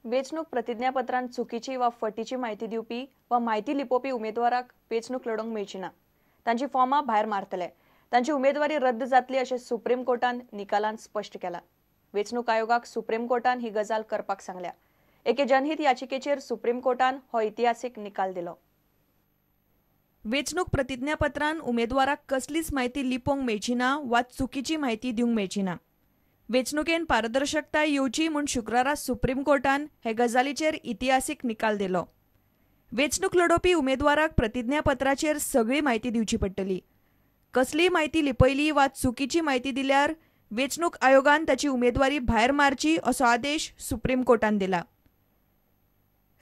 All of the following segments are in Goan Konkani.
वेंचणूक प्रतिज्ञापत्रांत चुकीची वा फटीची म्हायती दिवपी वा म्हायती लिपोवपी उमेदवाराक वेंचणूक लडोवंक मेळची ना. तांची फॉर्मां भायर मारतले, तांची उमेदवारी रद्द जातली अशें सुप्रीम कोर्टान निकालांत स्पश्ट केलां. वेंचणूक आयोगाक सुप्रीम कोर्टान ही गजाल करपाक सांगल्या. एके जनहीत याचिकेचेर सुप्रीम कोर्टान हो इतिहासीक निकाल दिलो. वेंचणूक प्रतिज्ञापत्रान उमेदवाराक कसलीच म्हायती लिपोवंक मेळची ना वा चुकीची म्हायती दिवंक मेळची ना. वेंचणुकेन पारदर्शकताय येवची म्हूण शुक्रारा सुप्रीम कोर्टान हे गजालीचेर इतिहासीक निकाल दिलो. वेंचणूक लडोवपी उमेदवाराक प्रतिज्ञापत्राचेर सगळी म्हायती दिवची पडटली. कसलीय म्हायती लिपयली वा चुकीची म्हायती दिल्यार वेंचणूक आयोगान ताची उमेदवारी भायर मारची असो आदेश सुप्रीम कोर्टान दिला.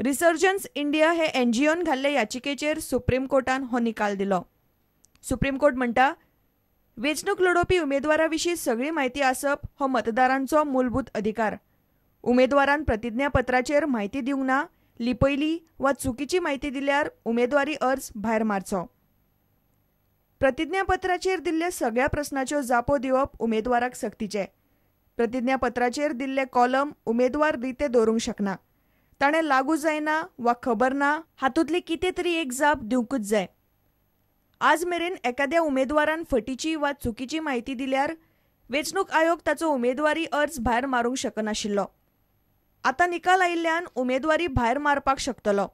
रिसर्जन्स इंडिया हे एनजीओन घाल्ले याचिकेचेर सुप्रीम कोर्टान हो निकाल दिलो. सुप्रीम कोर्ट म्हणटा, वेंचणूक लडोवपी उमेदवारा विशीं सगळी म्हायती आसप हो मतदारांचो मूलभूत अधिकार. उमेदवारान प्रतिज्ञापत्राचेर म्हायती दिवंक ना, लिपयली वा चुकीची म्हायती दिल्यार उमेदवारी अर्ज भायर मारचो. प्रतिज्ञापत्राचेर दिल्ल्या सगळ्या प्रस्नाच्यो जापो दिवप उमेदवाराक सक्तीचें. प्रतिज्ञापत्राचेर दिल्ले कॉलम उमेदवार रिते दवरूंक शकना. ताणें लागू जायना वा खबर ना हातूंतली कितें तरी एक जाप दिवंकूच जाय. आज मेरेन एखाद्या उमेदवारान फटीची वा चुकीची म्हायती दिल्यार वेंचणूक आयोग ताचो उमेदवारी अर्ज भायर मारूंक शकनाशिल्लो. आतां निकाल आयिल्ल्यान उमेदवारी भायर मारपाक शकतलो.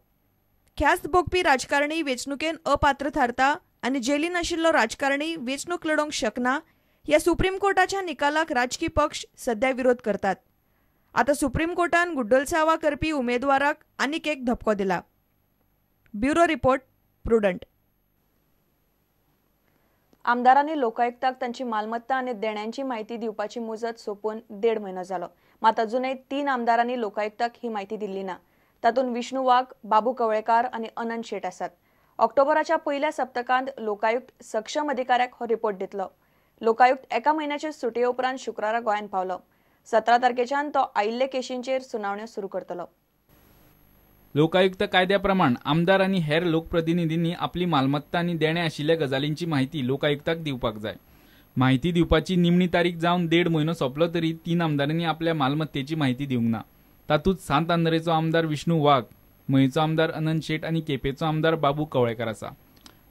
ख्यास्त भोगपी राजकारणी वेंचणुकेन अपात्र थारता आनी जेलीन आशिल्लो राजकारणी वेंचणूक लडोवंक शकना ह्या सुप्रीम कोर्टाच्या निकालाक राजकी पक्ष सध्या विरोध करतात. आतां सुप्रीम कोर्टान गुड्डलसावा करपी उमेदवाराक आनीक एक धपको दिला. Bureau report, Prudent. आमदारांनी लोकायुक्ताक तांची मालमत्ता आनी देण्यांची म्हायती दिवपाची मुजत सोंपून 1.5 म्हयनो जालो. मात अजूनय 3 आमदारांनी लोकायुक्ताक ही म्हायती दिल्ली ना. तातूंत विष्णू वाघ, बाबू कवळेकार आनी अनंत शेट आसात. ऑक्टोबराच्या पयल्या सप्तकांत लोकायुक्त सक्षम अधिकाऱ्याक हो रिपोर्ट दितलो. लोकायुक्त एका म्हयन्याचे सुटये उपरांत शुक्रारा गोंयांत पावलो. 17 तारखेच्यान तो आयिल्ले केशींचेर सुनावण्यो सुरू करतलो. लोकायुक्त कायद्या प्रमाण आमदार आनी हेर लोकप्रतिनिधींनी आपली मालमत्ता आनी देणे आशिल्ल्या गजालींची म्हायती लोकायुक्ताक दिवपाक जाय. म्हायती दिवपाची निमणी तारीख जावन 1.5 म्हयनो सोंपलो तरी 3 आमदारांनी आपल्या मालमत्तेची म्हायती दिवंक ना. तातूंत सांत आंद्रेचो आमदार विष्णू वाघ, मयेचो आमदार अनंत शेट आनी केपेचो आमदार बाबू कवळेकार आसा.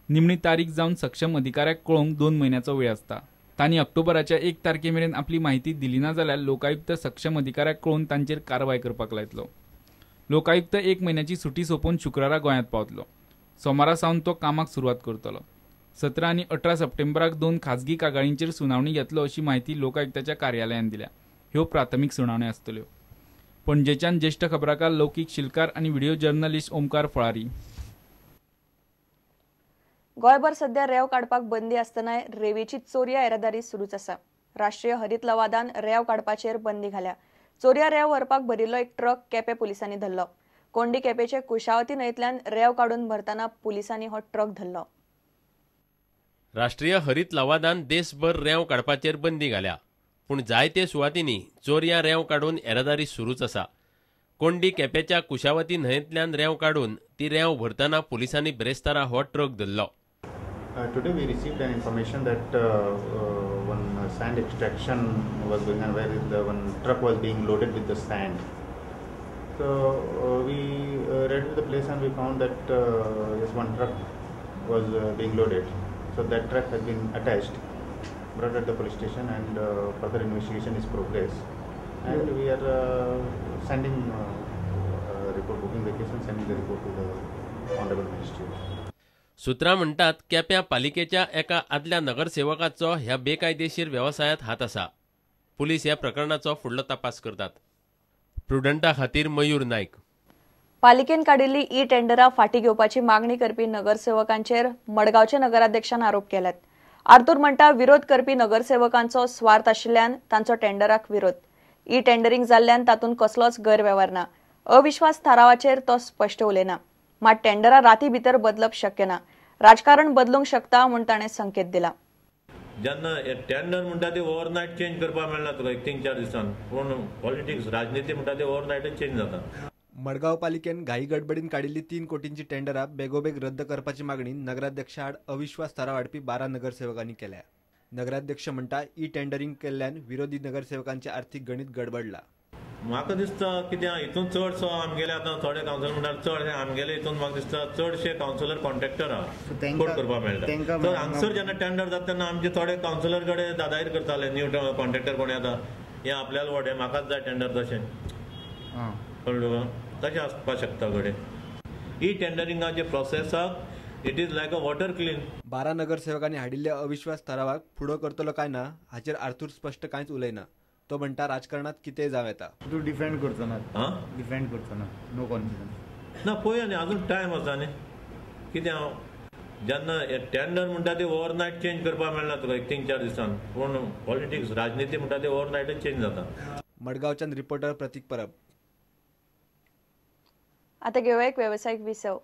निमणी तारीख जावन सक्षम अधिकाऱ्याक कळोवंक 2 म्हयन्याचो वेळ आसता. तांणी ऑक्टोबराच्या 1 तारखे मेरेन आपली म्हायती दिली ना जाल्यार लोकायुक्त सक्षम अधिकाऱ्याक कळोवन तांचेर कारवाय करपाक लायतलो. लोकायुक्त 1 म्हयन्याची सुटी सोंपोवन शुक्रारा गोंयांत पावतलो. सोमारा सावन तो कामाक सुरवात करतलो. 17 आनी 18 सप्टेंबराक 2 खाजगी कागाळींचेर सुनावणी घेतलो अशी म्हायती लोकायुक्ताच्या कार्यालयान दिल्या. ह्यो प्राथमीक सुनावण्यो आसतल्यो. पणजेच्यान ज्येष्ठ खबराकार लौकीक शिलकार आनी व्हिडिओ जर्नलिस्ट ओमकार फळारी. गोंयभर सध्या रेंव काडपाक बंदी आसतनाय रेंवेची चोरया येरादारी सुरूच आसा. राष्ट्रीय हरीत लवादान रेंव काडपाचेर बंदी घाल्या. चोरया रेंव व्हरपाक भरिल्लो एक ट्रक केपें पुलिसांनी धरलो. कोंडी केपेचे कुशावती न्हंयेंतल्यान रेंव काडून भरतना पुलिसांनी हो ट्रक धरलो. राष्ट्रीय हरीत लवादान देशभर रेंव काडपाचेर बंदी घाल्या, पूण जायते सुवातींनी चोरयां रेंव काडून येरादारी सुरूच आसा. कोंडी केपेच्या कुशावती न्हंयेंतल्यान रेंव काडून ती रेंव भरतना पुलिसांनी ब्रेस्तारा हो ट्रक धरलो. Today we received an information that one sand extraction was going on where the one truck was being loaded with the sand. So we read the place and we found that yes, one truck was being loaded. So that truck has been attached, brought at the police station, and further investigation is progress. And we are sending report, booking the case and sending the report to the Honorable Ministry. सूत्रां म्हणटात केप्यां पालिकेच्या एका आदल्या नगरसेवकाचो ह्या बेकायदेशीर वेवसायांत हात आसा. पुलीस ह्या प्रकरणाचो फुडलो तपास करतात. प्रुडंटा खातीर मयूर नायक. पालिकेन काडिल्ली ई टेंडरां फाटीं घेवपाची मागणी करपी नगरसेवकांचेर मडगांवचे नगराध्यक्षान आरोप केल्यात. आर्तूर म्हणटा विरोध करपी नगरसेवकांचो स्वार्थ आशिल्ल्यान तांचो टेंडराक विरोध. ई टेंडरिंग जाल्ल्यान तातूंत कसलोच गैरवेव्हार ना. अविश्वास थारावाचेर तो स्पश्ट उलयना. मात टेंडरां राती भितर बदलप शक्य ना. राजकारण बदलूंक शकता म्हूण ताणें संकेत दिला. जेन्ना टेंडर म्हणटा ते ओवरनायट चेंज करपाक मेळना तुका 3-4 दिसान, पूण पॉलिटिक्स राजनिती म्हणटा ते ओवरनायटच चेंज जाता. मडगांव पालिकेन घाई गडबडीन काडिल्ली 3 कोटींची टेंडरां बेगोबेग रद्द करपाची मागणी नगराध्यक्षा आड अविश्वास थाराव हाडपी 12 नगरसेवकांनी केल्या. नगराध्यक्ष म्हणटा ई टेंडरिंग केल्ल्यान विरोधी नगरसेवकांचे आर्थिक गणित गडबडला. म्हाका दिसता कितें हितून चडसो आमगेले आतां थोडे कावन्सिलर म्हणटात चडशे आमगेले हितून म्हाका दिसता चडशे कावन्सिलर कॉन्ट्रॅक्टर आहा, कोट करपाक मेळटा. तर हांगसर जेन्ना टेंडर जाता तेन्ना आमचे थोडे कावन्सिलर कडेन दादागीर करताले, न्यू कॉन्ट्रॅक्टर कोण येता हें आपल्याला व्हड म्हाकाच जाय टेंडर, तशें कळ्ळें तुका, तशें आसपाक शकता घडये. ई टेंडरिंगाचे प्रोसेसाक it is like a water clean. 12 नगरसेवकांनी हाडिल्ल्या अविश्वास थारावाक फुडो करतलो काय ना हाचेर आर्थूर स्पश्ट कांयच उलयना. तो म्हणटा राजकारणात कितेंय जावं येता. तूं डिफेंड करचो ना, डिफेंड करचो ना, नो कॉन्फिडन्स ना. पळोवया न्ही, अजून टायम आसा न्ही. कितें हांव जेन्ना टेंडर म्हणटा ते ओवरनायट चेंज करपाक मेळना तुका एक 3-4 दिसान, पूण पॉलिटिक्स राजनिती म्हणटा ते ओवरनायटच चेंज जाता. मडगांवच्यान रिपोर्टर प्रतीक परब. आता घेवया एक वेवसायीक विसव.